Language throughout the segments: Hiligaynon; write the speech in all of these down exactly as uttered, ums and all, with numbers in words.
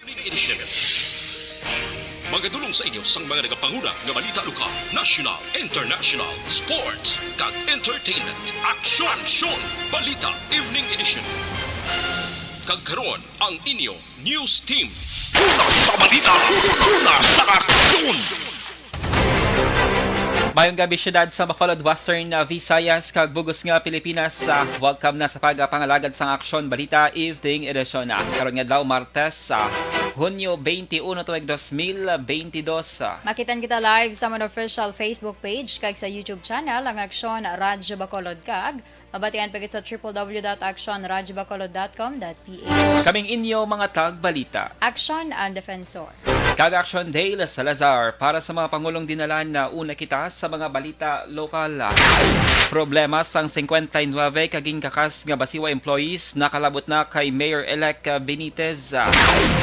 Edition. Magadulong sa inyo sang mga nagapanguna nga balita lokal, national, international, sports, kag entertainment. Aksyon! Aksyon! Balita Evening Edition. Kag karon, ang inyo news team. Una sa balita, una sa aksyon. Mayong gabi, siyudad sa Bacolod, Western, uh, Visayas, kag bug-os nga Pilipinas. Uh, welcome na sa pagpangalagad sang Aksyon Balita Evening Edition. Uh, karon nga adlaw, Martes, uh, Hunyo twenty-one, tuig dos mil twenty-dos. Uh, Makitan kita live sa amon official Facebook page kag sa YouTube channel, ang Aksyon Radyo Bacolod, kag mabatian pa kita sa triple W dot aksyon radyo bacolod dot com dot P H. Kaming inyo mga tagbalita. Aksyon ang Defensor. Kag Aksyon Dale Salazar. Para sa mga pangulong dinalan na una kita sa mga balita lokal. Problema sang singkwenta y nuebe ka ginkakas nga Basiwa employees nakalabot na kay Mayor-elect Benitez.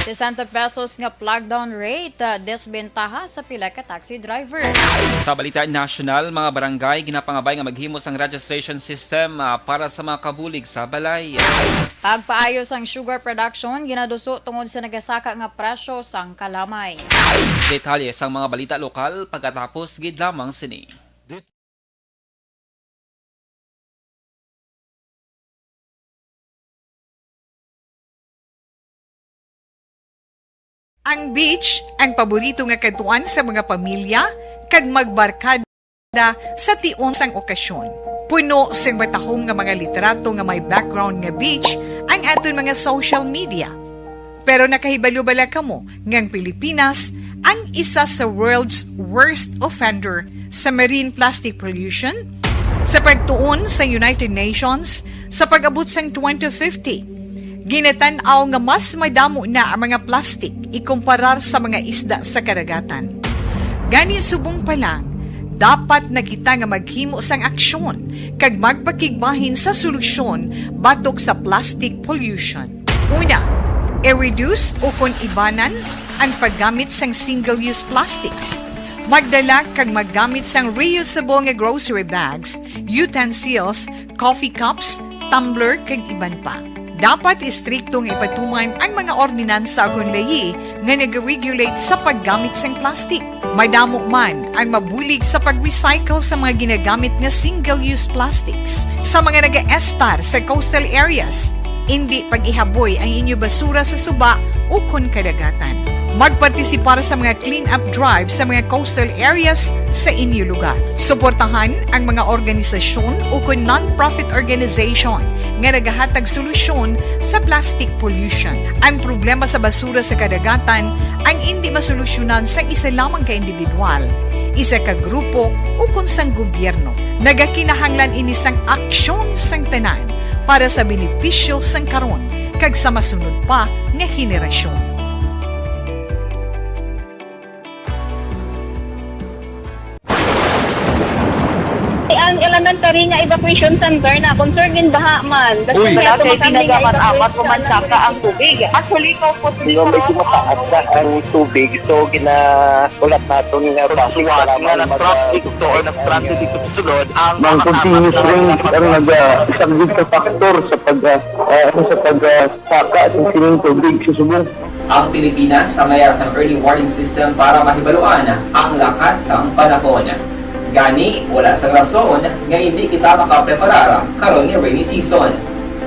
Sesenta pesos nga flag down rate, ah, desbentaha sa pila ka taxi driver. Sa balita nasyonal, mga barangay ginapangabay nga maghimo sang registration system, ah, para sa mga kabulig sa balay. Pagpaayo sang sugar production ginaduso tungod sa nagasaka nga presyo sang kalamay. Detalye sang mga balita lokal pagkatapos gid lamang sini. Ang beach, ang paborito nga kadtuan sa mga pamilya, kag magbarkada sa tion sang okasyon. Puno sing matahom nga mga litrato nga may background nga beach ang aton mga social media. Pero nakahibalo bala kamo nga ang Pilipinas ang isa sa world's worst offender sa marine plastic pollution? Sa pagtuon sa United Nations, sa pag-abot sang twenty fifty, ginatan-aw nga mas madamo na ang mga plastik ikumparar sa mga isda sa kadagatan. Gani, subong pa lang, dapat na kita nga maghimo sang aksyon kag magpakigbahin sa solusyon batok sa plastic pollution. Una, i-reduce ukon ibanan ang paggamit sang single-use plastics. Magdala kag maggamit sang reusable nga grocery bags, utensils, coffee cups, tumbler, kag iban pa. Dapat istrikto nga ipatuman ang mga ordinansa ukon layi nga nag-regulate sa paggamit sang plastic. Madamo man ang mabulig sa pag-recycle sa mga ginagamit nga single-use plastics. Sa mga nagaestar sa coastal areas, indi pag-ihaboy ang inyo basura sa suba ukon kadagatan. Magpartisipar sa mga clean-up drive sa mga coastal areas sa inyo lugar. Suportahan ang mga organisasyon ukon non-profit organization nga nagahatag solusyon sa plastic pollution. Ang problema sa basura sa kadagatan ang indi masolusyonan sang isa lamang ka individual, isa ka grupo, ukon sang gobyerno. Nagakinahanglan ini sang aksyon sang tanan para sa benepisyo sang karon kag sa masunod pa nga henerasyon. Ang elementary nga evacuation center na concern in baha man. Uy. Wala kay tinaga man amat ko man saka ang tubig. Actually, ko po. Di ba medyo mataas na ang tubig, so ginahulat naton nga basi nga nag-traffic to or nag-transit dito sa sulod ang mga continuous rain ang naga-, isa gid sa factor sa pag, ah, ah, sa pag, ah, saka sa sining tubig sa subong. Ang Pilipinas sa mayar sang early warning system para mahibaluan ang lakat sang panahon. Gani, wala sang rason nga indi kita makapreparar karon nga rainy season.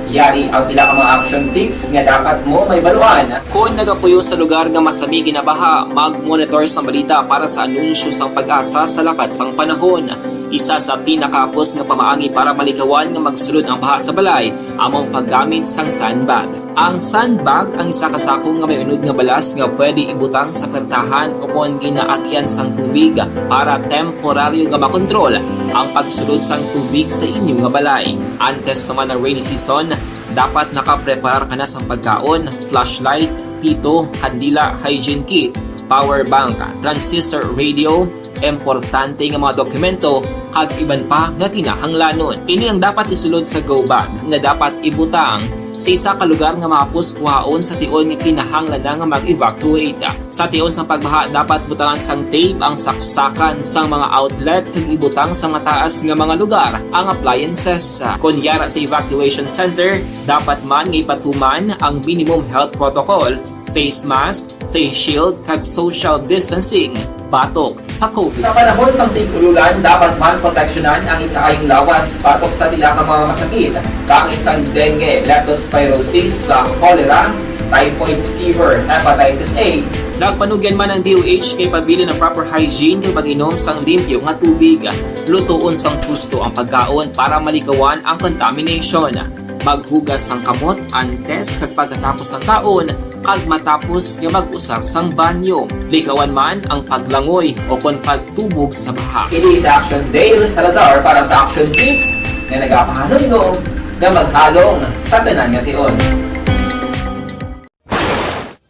Yari ang pila ka mga action tips nga dapat mo mahibaluan. Kon nagapuyo sa lugar nga masami ginabaha, mag-monitor sang balita para sa anunsyo sang PAGASA sa lakat sang panahon. Isa sa pinakahapos nga pamaagi para malikawan nga magsulod ang baha sa balay amo ang paggamit sang sandbag. Ang sandbag ang isa ka sako nga may unod nga balas nga pwede ibutang sa pertahan ukon ginaagyan sang tubig para temporaryo nga makontrol ang pagsulod sang tubig sa inyo nga balay. Antes pa man ang rainy season, dapat nakapreparar ka na sang pagkaon, flashlight, pito, kandila, hygiene kit, power bank, transistor radio, importante nga mga dokumento, kag iban pa nga kinahanglanon. Ini ang dapat isulod sa go bag nga dapat ibutang sa isa ka lugar nga mahapos kuhaon sa tion nga kinahanglan na nga mag-evacuate. Sa tion sang pagbaha, dapat butangan sang tape ang saksakan sang mga outlet kag ibutang sa mataas nga mga lugar ang appliances. Kon yara sa evacuation center, dapat man nga ipatuman ang minimum health protocol, face mask, face shield, kag social distancing batok sa COVID. Sa panahon sang tig-ululan, dapat man proteksyonan ang ikaayong lawas batok sa pila ka mga masakit, kaangay sang dengue, leptospirosis, sa cholera, typhoid fever, hepatitis A. Nagpanugyan man ang D O H nga ipabilin ang proper hygiene kag pag-inom sang limpyo nga tubig. Lutoon sang husto ang pagkaon para malikawan ang contamination. Maghugas sang kamot antes kag pagkatapos sang kaon kag matapos nga mag-usar sang banyo. Likawan man ang paglangoy o kon pagtubog sa baha. Kini si Action Dale Salazar para sa Action Tips nga nagapahanumdom nga maghalong sa tanan nga tion.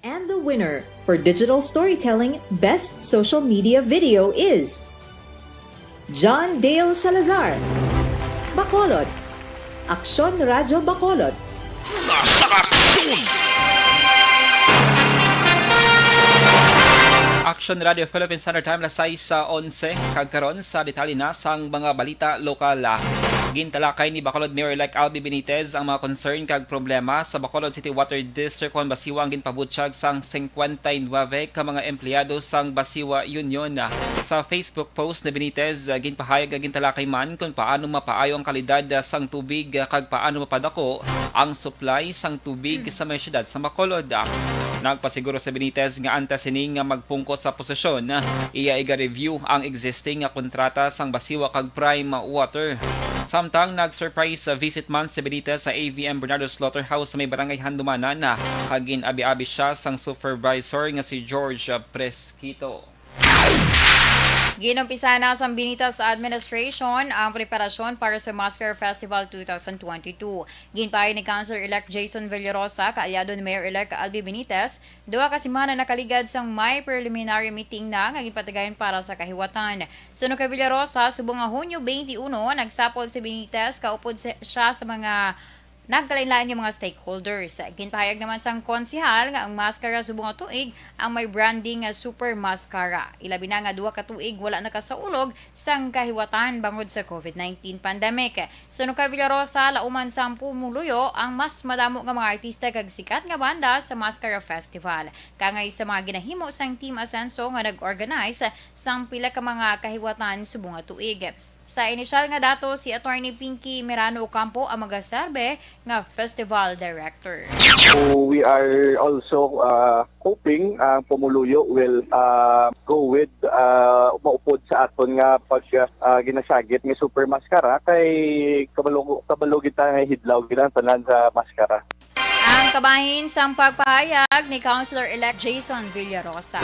And the winner for digital storytelling best social media video is John Dale Salazar. Bacolod. Aksyon Radyo Bacolod. Una sa aksyon! Action Radio Philippines Standard Time, alas sais sa onse. Kag karon sa detalye na sang mga balita lokal. Gintalakay ni Bacolod Mayor-elect Albi Benitez ang mga concern kag problema sa Bacolod City Water District kon basiwa ang ginpabutyag sang singkwenta y nuwebe ka mga empleyado sang Basiwa Union. Sa Facebook post ni Benitez, ginpahayag nga gintalakay man kon paano mapaayo ang kalidad sang tubig kag paano mapadako ang supply sang tubig sa may siyudad sa Bacolod. Nagpasiguro si Benitez nga antes sini nga magpungko sa posisyon, iya iga-review ang existing nga kontrata sang Basiwa kag Prime Water. Samtang nag-surprise visit man si Benitez sa A V M Bernardo Slaughterhouse sa may barangay Handumanan, kag gin-abi-abi siya sang supervisor nga si George Presquito. Ginumpisahan na sang Benitez administration ang preparasyon para sa Maskara Festival twenty twenty-two. Ginpahayag ni Councilor-elect Jason Villarosa, kaalyado ni Mayor-elect Albi Benitez, duha ka semana nakaligad sang may preliminary meeting na nga ginpatigayon para sa kahiwatan. Suno kay Villarosa, subong nga Hunyo twenty-one, nagsapol si Benitez kaupod si- siya sa mga nagkalainlain nga mga stakeholders. Ginpahayag naman sang konsehal nga ang maskara subong nga tuig ang may branding nga Super Maskara. Ilabi na nga duha ka tuig wala nakasaulog sang kahiwatan bangod sa COVID nineteen pandemic. Suno kay Villarosa, lauman sang pumuluyo ang mas madamo nga mga artista kag sikat nga banda sa Maskara Festival. Kangay sa mga ginahimo sang Team Asenso nga nag-organize sang pila ka mga kahiwatan subong nga tuig. Sa inisyal nga datos, si Attorney Pinky Merano Ocampo ang magaserbe nga festival director. So we are also uh, hoping ang pumuluyo will uh, go with uh, maupod sa aton nga pag uh, ginasagit nga Super Maskara kay kabalo kabalo kita nga hidlaw gid ang tanan sa maskara. Ang kabahin sang pagpahayag ni Councilor-elect Jason Villarosa.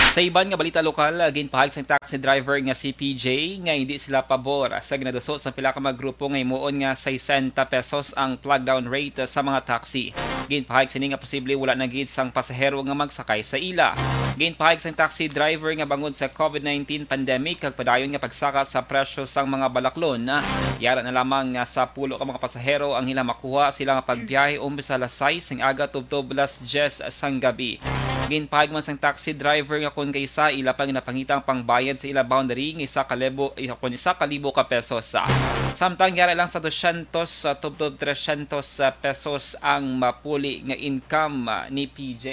Sa iban nga balita lokal, ginpahayag sang taxi driver nga si P J nga hindi sila pabor sa ginaduso sang pila ka mga grupo nga himuon nga sesenta pesos ang flag down rate sa mga taxi. Ginpahayag sini nga posible wala na gid sang pasahero nga magsakay sa ila. Ginpahayag sang taxi driver nga bangod sa COVID nineteen pandemic kag padayon nga pagsaka sa presyo sang mga balaklon, yara na lamang nga sa pulo ka mga pasahero ang ila makuha sila nga pagbiyahe umpisa alas sais sang aga tubtob alas diyes sang gabi. Ginpahayag man sang taxi driver nga kon kaisa ila pa ginapangita ang pangbayad sa ila boundary nga isa ka libo, kon isa ka libo ka pesos. Samtang yara lang sa dosyentos tubtob tresyentos pesos ang mapuli nga income ni P J.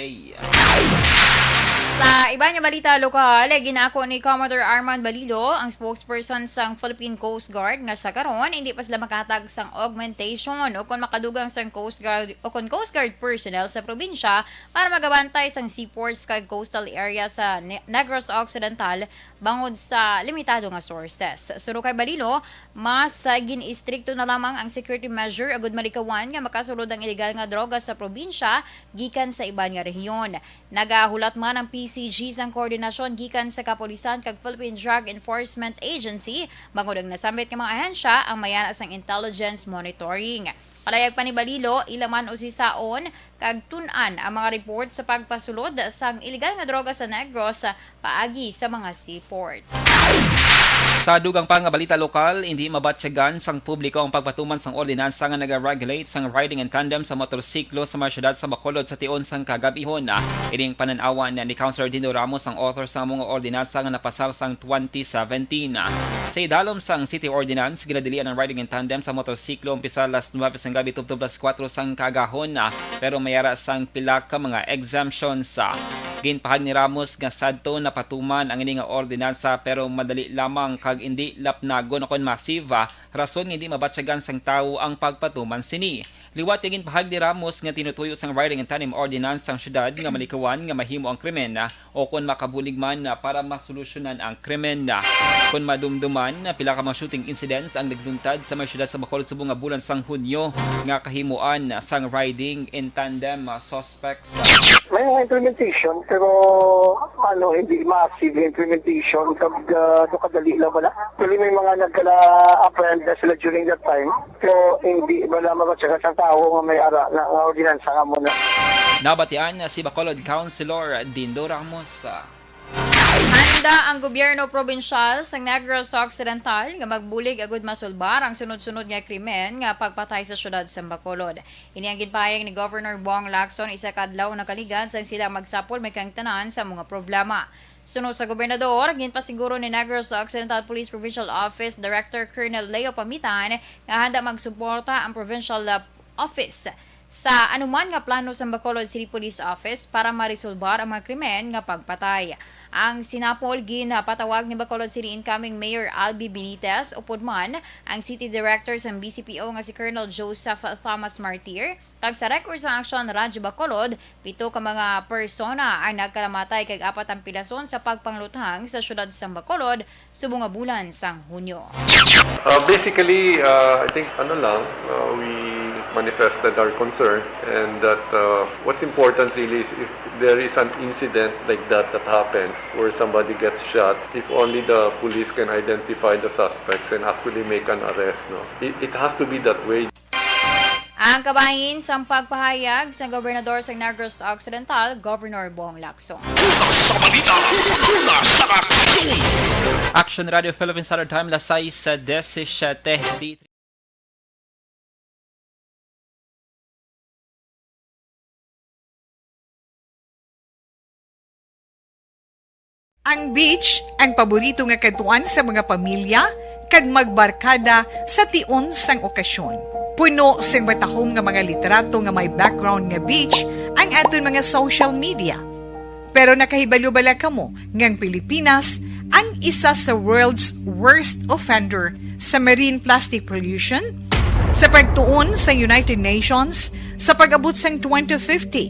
Sa iban nga balita lokal, ginako ni Commodore Armand Balilo, ang spokesperson sang Philippine Coast Guard, nga sa karon hindi pa sila makahatag sang augmentation o kon makadugang sang Coast Guard o kon Coast Guard personnel sa probinsya para magabantay sang seaports kag coastal area sa Ne- Negros Occidental bangod sa limitado nga sources. Suno kay Balilo, mas ah, gin-istrikto na lamang ang security measure agud malikawan nga makasulod ang iligal nga droga sa probinsya gikan sa iban nga rehiyon. Nagahulat man ang P C G sang koordinasyon gikan sa kapulisan kag Philippine Drug Enforcement Agency bangod ang nasambit nga mga ahensya ang mayana sang intelligence monitoring. Palayag pa ni Balilo, ila man usisaon kag tun-an ang mga report sa pagpasulod sang iligal nga droga sa Negros paagi sa mga seaports. Sa dugang pa nga balita lokal, hindi mabatyagan sang publiko ang pagpatuman sang ordinansa nga nag-regulate sang riding in tandem sa motorsiklo sa mga syudad sa Bacolod sa tion sang kagab-ihon. Ining panan-awan ni Councilor Dino Ramos, ang author sang mga ordinansa nga napasar sang twenty seventeen. Sa idalom sang city ordinance, ginadilian ang riding in tandem sa motorsiklo umpisa alas nuwebe sang gabi tubtob alas kuwatro sang kaagahon, pero may ara sang pila ka mga exemptions. Ginpahayag ni Ramos nga sadto napatuman ang ini nga ordinansa, pero madali lamang kag indi lapnagon kon masiva, rason nga indi mabatyagan sang tawo ang pagpatuman sini. Liwat kay ginpahayag ni Ramos nga tinutuyo sang riding in tandem ordinance sang syudad nga malikawan nga mahimo ang krimen, o kon makabulig man, para masolusyonan ang krimen. Kon madumduman, pila ka mga shooting incidents ang nagluntad sa may syudad sa Bacolod subong nga bulan sang Hunyo nga kahimuan sang riding in tandem, ah, suspects. May mga implementation, pero, ano, hindi massive yung implementation. Kag, ah, do kadali lang wala. Actually, may mga nagkala-apprehend na sila during that time. Pero hindi wala mabatyagan sang tawo nga may ara na nga ordinansa nga mo na. Nabatian si Bacolod Councilor Dindo Ramos. Handa ang gobyerno probinsyal sa Negros Occidental nga magbulig agud masulbar ang sunod-sunod nga krimen nga pagpatay sa syudad sa Bacolod. Ini ang ginpahayag ni Governor Bong Lacson isa ka adlaw nakaligad sang sila magsapol may kaangtanan sa mga problema. Suno sa gobernador, ginpasiguro ni Negros Occidental Police Provincial Office Director Colonel Leo Pamitan nga handa magsuporta ang provincial, uh, office sa anuman nga plano sang Bacolod City Police Office para maresolbar ang mga krimen nga pagpatay. Ang sinapol ginpatawag ni Bacolod City incoming Mayor Albi Benitez, upod man ang City Director sang B C P O nga si Colonel Joseph Thomas Martir, kag sa record sang Aksyon Radyo Bacolod, pito ka mga persona ang nagkalamatay kag apat ang pilason sa pagpangluthang sa siyudad sang Bacolod subong nga bulan sang Hunyo. Uh, basically, uh, I think, ano lang, uh, we manifested our concern, and that, uh, what's important really is if there is an incident like that that happened where somebody gets shot, if only the police can identify the suspects and actually make an arrest, no? It, it has to be that way. Ang kabahin sang pagpahayag sang Gobernador sang Negros Occidental, Governor Bong Lacson. Una sa balita, una sa aksyon. Action Radio Philippine Standard Time, las sais disisyete. Di Ang beach ang paborito nga kadtuan sa mga pamilya kag magbarkada sa tion sang okasyon. Puno sing matahom nga mga litrato nga may background nga beach ang aton mga social media. Pero nakahibalo bala kamo nga ang Pilipinas ang isa sa world's worst offender sa marine plastic pollution? Sa pagtuon sa United Nations, sa pag-abot sang twenty fifty,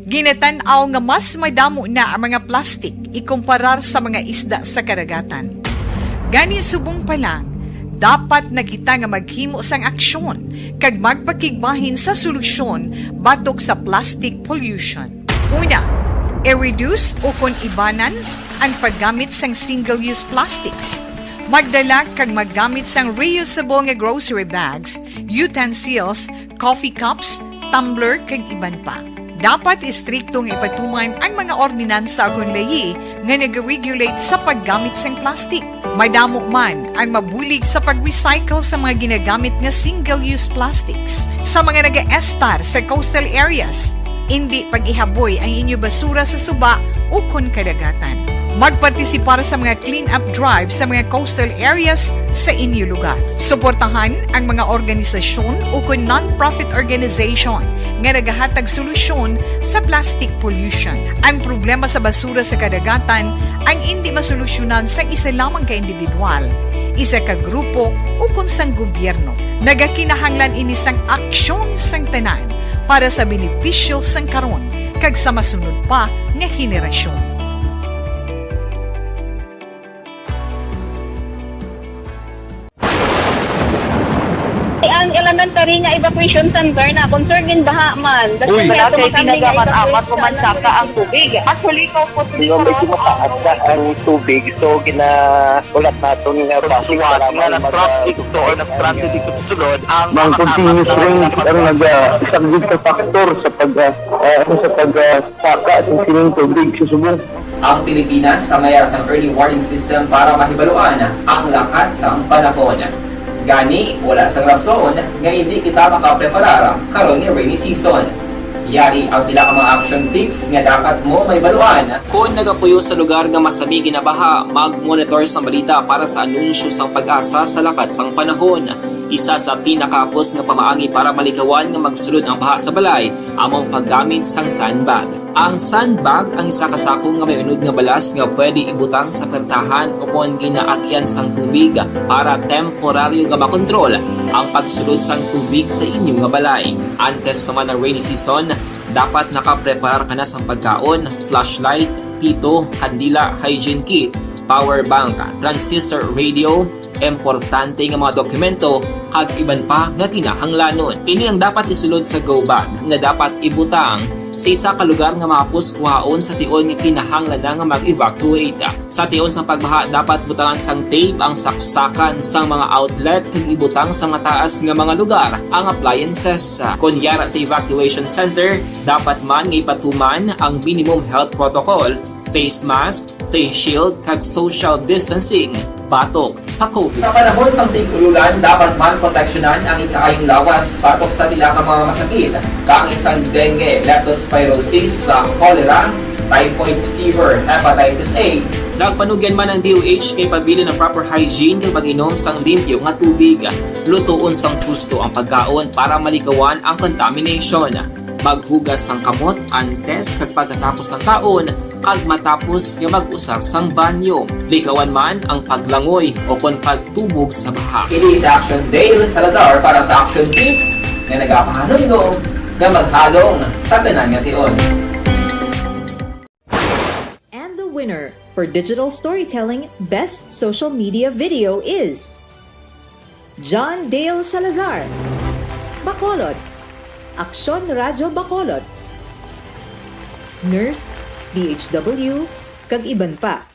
ginatan-aw nga mas madamo na ang mga plastik ikumparar sa mga isda sa kadagatan. Gani, subong pa lang, dapat na kita nga maghimo sang aksyon kag magpakigbahin sa solusyon batok sa plastic pollution. Una, i-reduce ukon ibanan ang paggamit sang single-use plastics. Magdala kag maggamit sang reusable nga grocery bags, utensils, coffee cups, tumbler, kag iban pa. Dapat istrikto nga ipatuman ang mga ordinansa ukon layi nga nag-regulate sa paggamit sang plastic. Madamo man ang mabulig sa pag-recycle sa mga ginagamit nga single-use plastics. Sa mga nagaestar sa coastal areas, indi pag-ihaboy ang inyo basura sa suba ukon kadagatan. Magpartisipar sa mga clean-up drive sa mga coastal areas sa inyo lugar. Suportahan ang mga organisasyon ukon non-profit organization nga nagahatag solusyon sa plastic pollution. Ang problema sa basura sa kadagatan ang indi masolusyonan sang isa lamang ka individual, isa ka grupo, ukon sang gobyerno. Nagakinahanglan ini sang aksyon sang tanan para sa benepisyo sang karon kag sa masunod pa nga henerasyon. Ang elementary nga evacuation center na concern din baha man. Uy. Wala kay tinaga man amat ko man saka ang tubig. Actually, ko po. Medyo mataas na ang tubig, so ginaulat naton nga basi nga nag-traffic to or nag-transit dito sa sulod ang mga continuous rains ang nag-, ah, isang big factor sa pag, ah, ah, sa pag, ah, saka sa sining tubig sa subong. Ang Pilipinas ang may sang early warning system para mahibaluan ang lakat sang panahon. Gani, wala sang rason nga hindi kita makapreparar karon ni rainy season. Yari ang pila ka mga action tips nga dapat mo mahibaluan. Kon nagapuyo sa lugar nga masami ginabaha, mag-monitor sang balita para sa anunsyo sang PAGASA sa lakat sang panahon. Isa sa pinakahapos nga pamaagi para malikawan nga magsulod ang baha sa balay amo ang paggamit sang sandbag. Ang sandbag ang isa ka sako nga may unod nga balas nga pwede ibutang sa pertahan o kon ginaagian sang tubig para temporaryo nga makontrol ang pagsulod sang tubig sa inyo nga balay. Antes pa man ang rainy season, dapat nakapreparar ka na sang pagkaon, flashlight, pito, kandila, hygiene kit, power bank, transistor radio, importante nga mga dokumento, kag iban pa nga kinahanglanon. Ini ang dapat isulod sa go bag nga dapat ibutang sa isa ka lugar nga mahapos kuhaon sa tion nga kinahanglan na nga mag-evacuate. Sa tion sang pagbaha, dapat butangan sang tape ang saksakan sang mga outlet kag ibutang sa mataas nga mga lugar ang appliances. Kon yara sa evacuation center, dapat man nga ipatuman ang minimum health protocol, face mask, face shield, kag social distancing batok sa COVID. Sa panahon sang tig-ululan, dapat man proteksyonan ang ikaayong lawas batok sa pila ka mga masakit, kaangay sang dengue, leptospirosis, sa cholera, typhoid fever, hepatitis A. Nagpanugyan man ang D O H nga ipabilin ang proper hygiene kag mag-inom sang limpyo nga tubig. Lutoon sang husto ang pagkaon para malikawan ang contamination. Maghugas sang kamot antes kag pagkatapos sang kaon kag matapos nga mag-usar sang banyo. Likawan man ang paglangoy o kon pagtubog sa baha. Ini si Action Dale Salazar para sa Action Tips nga nagapahanumdom nga maghalong sa tanan nga tion. And the winner for digital storytelling best social media video is John Dale Salazar, Bacolod, Aksyon Radyo Bacolod, Nurse, D H W, kag iban pa.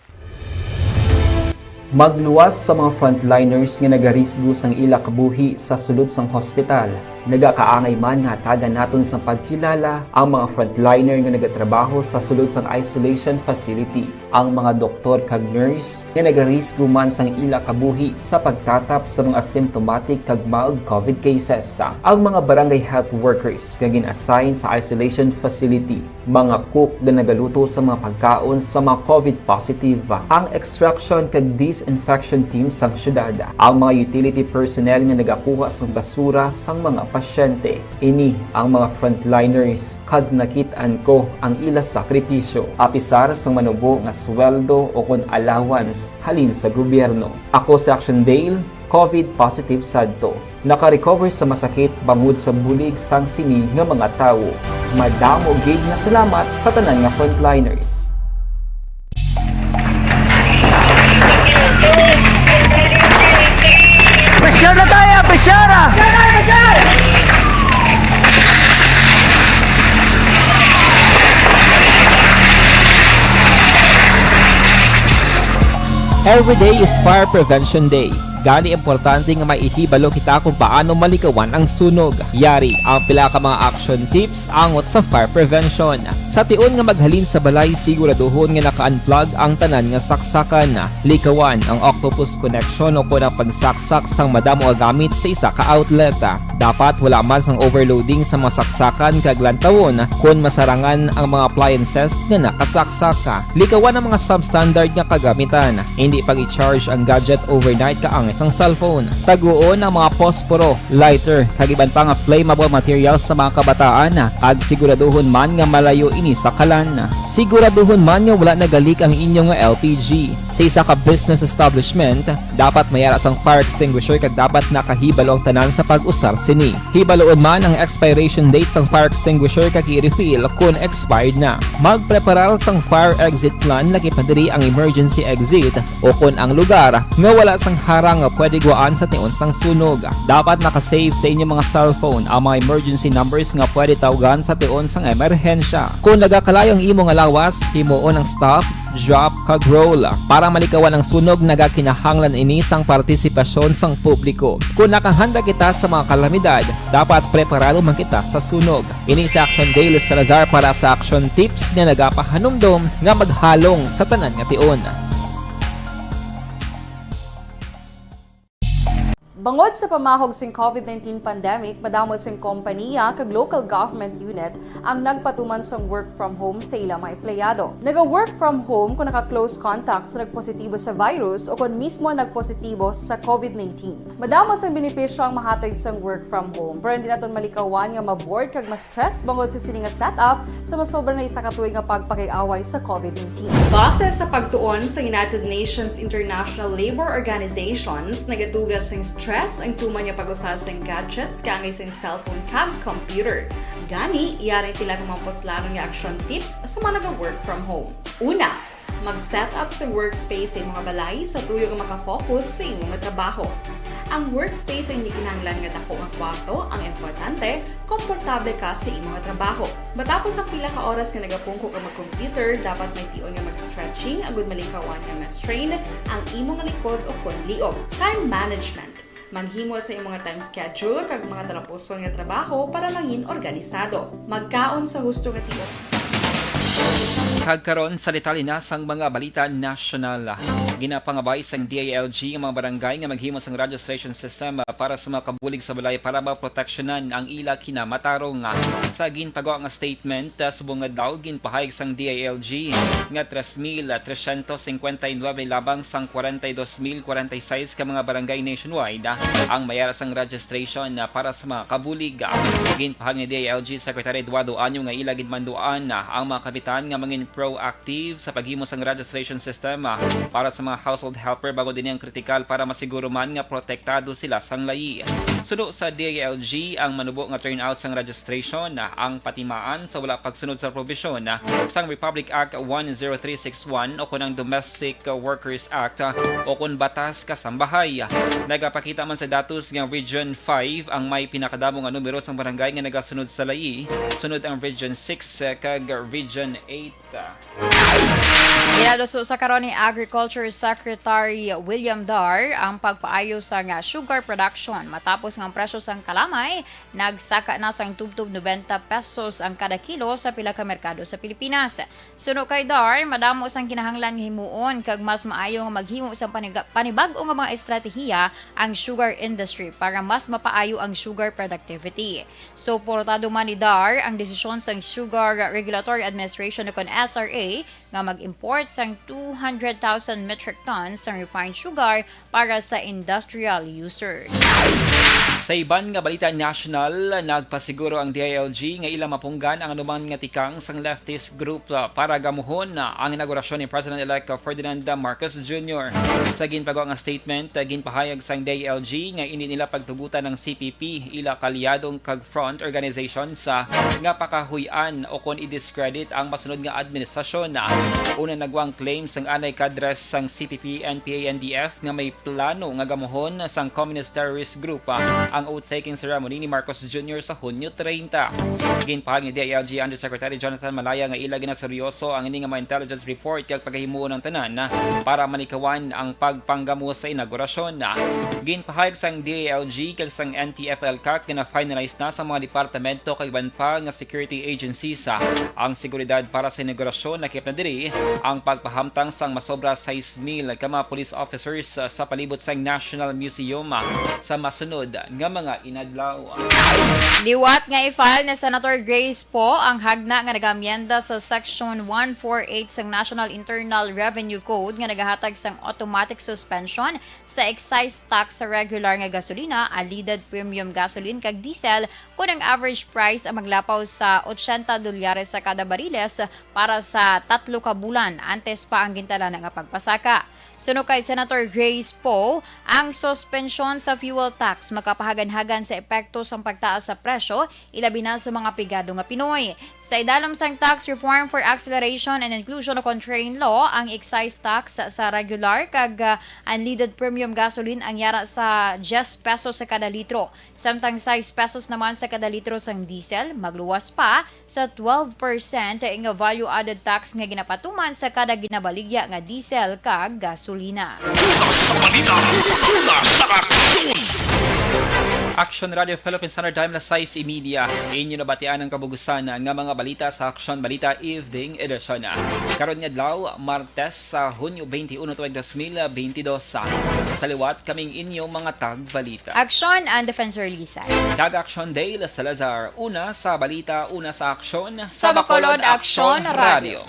Magluwas sa mga frontliners nga nagarisgo sang ila kabuhi sa sulod sang hospital. Nagakaangay man nga hatagan naton sang pagkilala ang mga frontliner nga nagatrabaho sa sulod sang isolation facility, ang mga doktor kag nurse nga nagarisgo man sang ila kabuhi sa pagtatap sa mga symptomatic kag mild COVID cases, ang mga barangay health workers nga gin-assign sa isolation facility, mga cook nga nagaluto sa mga pagkaon sa mga COVID positive, ang extraction kag disinfection team sang syudad, ang mga utility personnel nga nagakuha sang basura sang mga pasyente. Ini ang mga frontliners kag nakit-an ko ang ila sakripisyo. Apisar sang manubo nga sweldo o kon allowance halin sa gobyerno. Ako si Action Dale, COVID positive sadto. Naka-recover sa masakit bangod sa bulig sang sini nga mga tawo. Madamo gid nga salamat sa tanan nga frontliners. Pressure na tayo! Pressure! Every day is Fire Prevention Day. Gani importante nga maihibalo kita kung paano malikawan ang sunog. Yari ang pila ka mga action tips angot sa fire prevention. Sa tion nga maghalin sa balay, siguraduhon nga naka-unplug ang tanan nga saksakan. Likawan ang octopus connection o kon ang pagsaksak sang madamo nga gamit sa isa ka outlet. Dapat wala man sang overloading sa mga saksakan kag lantawon kon masarangan ang mga appliances nga nakasaksak. Likawan ang mga substandard nga kagamitan. Indi pag-i-charge ang gadget overnight kaangay sang cellphone. Taguon ang mga posporo, lighter, kag iban pa nga flammable materials sa mga kabataan, kag siguraduhon man nga malayo ini sa kalan. Siguraduhon man nga wala nagalik ang inyo nga L P G. Sa isa ka business establishment, dapat may ara sang fire extinguisher kag dapat nakahibalo ang tanan sa pag-usar sini. Hibaluon man ang expiration date sang fire extinguisher kag i-refill kon expired na. Magpreparar sang fire exit plan, lakip na diri ang emergency exit o kon ang lugar nga wala sang harang pwede guwaan sa tion sang sunog. Dapat naka-save sa inyo mga cellphone ang mga emergency numbers nga pwede tawgan sa tion sang emerhensya. Kung nagakalayo ang imo nga lawas, himuon ang stop, drop, kag roll. Para malikawan ang sunog, nagakinahanglan ini sang partisipasyon sang publiko. Kung nakahanda kita sa mga kalamidad, dapat preparado man kita sa sunog. Ini si Action Dale Salazar para sa Action Tips nga nagapahanumdom nga maghalong sa tanan nga tion. Bangod sa pamahog sing COVID nineteen pandemic, madamo sing kompaniya kag local government unit ang nagpatuman sang work from home sa ila mga empleyado. Naga-work from home kung naka-close contact sa nagpositibo sa virus o kon mismo nagpositibo sa COVID nineteen. Madamo sang benepisyo ang mahatag sang work from home, pero hindi naton malikawan nga ma-bored kag ma-stress bangod sa sini nga setup sa masobra na isa ka tuig nga pagpakig-away sa COVID nineteen. Base sa pagtuon sa United Nations International Labour Organizations, nagatuga sing stress ang tuman nga pag-usa sing gadgets kaangay sing cellphone kag computer. Gani, yari tila ka mga puslanon nga action tips sa mga naga-work from home. Una, mag-set up sa workspace sa imong balay sa tuyo nga makafocus sa imong trabaho. Ang workspace ang hindi kinahanglan nga dako nga kwarto, ang importante, komportable ka sa imong trabaho. Matapos ang pila ka oras nga nagapungko ka mag-computer, dapat may tion nga mag-stretching agud malikawan nga ma-strain ang imong likod o kon liog. Time management. Maghimo sa imong time schedule kag mga talapuson nga trabaho para mangin organisado. Magkaon sa husto nga tion. Kag karon sa detalye na sang mga balita nasyonal. Ginapangabay sang D I L G ang mga barangay nga maghimo sang registration system para sa mga kabulig sa balay para maproteksyonan ang ila kinamatarong. Sa ginpagawa nga statement, ah, subong nga daw ginpahayag sang D I L G nga tres mil trescientos cincuenta y nueve labang sang kwarenta y dos mil kwarenta y seis ka mga barangay nationwide, ah, ang may ara sang registration, ah, para sa mga kabulig. Ginpahayag ni D I L G Secretary Eduardo Año nga ila ginmanduan, ah, ang mga kapitan nga mangin proactive sa paghimo sang registration system, ah, para sa mga household helper bangod ini ang kritikal para masiguro man nga protektado sila sang layi. Suno sa D I L G, ang manubo nga turnout sang registration, ah, ang patimaan sa wala pagsunod sa probisyon, ah, sang Republic Act one zero three six one o kon ang Domestic Workers Act, ah, o kon Batas Kasambahay. Nagapakita man sa datos nga Region five ang may pinakadamo nga numero sang barangay nga nagasunod sa layi, sunod ang Region six, ah, kag Region eight. Ginaluso sa karon ni Agriculture Secretary William Dar ang pagpaayo sa nga sugar production matapos nga ang presyo sang kalamay nagsaka na sang tubtob noventa pesos ang kada kilo sa pila ka merkado sa Pilipinas. Suno kay Dar, madamo sang kinahanglan nga himuon kag mas maayo nga maghimo sang paniga-, panibag-o nga mga estratehiya ang sugar industry para mas mapaayo ang sugar productivity. Suportado man ni Dar ang desisyon sang Sugar Regulatory Administration o kon S R A nga mag-import sang two hundred thousand metric tons sang refined sugar para sa industrial users. Sa iban nga balita nasyonal, nagpasiguro ang D I L G nga ila mapunggan ang anuman nga tikang sang leftist group, ah, para gamuhon, ah, ang inaugurasyon ni President-elect Ferdinand Marcos Junior. Sa ginpagawa nga statement, ah, ginpahayag sang D I L G nga indi nila pagtugutan ang C P P, ila kaalyado kag front organizations, ah, nga pakahuy-an o kon i-discredit ang masunod nga administrasyon. Una, nagwa ang claim sang anay kadres sang C P P, N P A, N D F nga may plano nga gamuhon sang communist terrorist group, ah, ang oath-taking ceremony ni Marcos Junior sa Hunyo treinta. Ginpahayag ni D I L G Undersecretary Jonathan Malaya nga ila ginaseryoso ang ini nga mga intelligence report kag pagahimuon ang tanan, ah, para malikawan ang pagpanggamo sa inaugurasyon. Ginpahayag sang D I L G kag sang N T F-ELCAC nga na-finalize na sa mga departamento kag iban pa nga security agencies, ah, ang seguridad para sa inaugurasyon, lakip na diri ang pagpahamtang sang masobra sais mil ka mga police officers, ah, sa palibot sang National Museum, ah, sa masunod nga mga inadlaw. Liwat nga i-file ni Senator Grace Poe ang hagna nga nag-amyenda sa Section one four eight sang National Internal Revenue Code nga nagahatag sang automatic suspension sa excise tax sa regular nga gasolina, unleaded premium gasoline kag diesel, kon ang average price ang maglapaw sa ochenta dolyares sa kada bariles para sa tatlo ka bulan antes pa ang gintalana nga pagpasaka. Suno kay Senator Grace Poe, ang suspensyon sa fuel tax makapahaganhagan sa epekto sang pagtaas sa presyo, ilabi na sa mga pigado nga Pinoy. Sa idalom sang Tax Reform for Acceleration and Inclusion o Contrain Law, ang excise tax sa regular kag, ah, unleaded premium gasoline ang yara sa diyes pesos sa kada litro, samtang sais pesos naman sa kada litro sang diesel, magluwas pa sa twelve percent nga value-added tax nga ginapatuman sa kada ginabaligya nga diesel kag gasolina. Una sa balita, una sa aksyon. Action Radio Philippines Standard Time, alas sais y media. Inyo nabatian ang kabugusan nga mga balita sa Action Balita Evening Edition. Karon nga adlaw, Martes sa Hunyo twenty-one, tuig dos mil bentidós. Sa liwat, kaming inyo mga tagbalita. Action and Defensor Lisa. Kag Action Dale Salazar. Una sa balita, una sa aksyon. Sa Bacolod, Action Radio.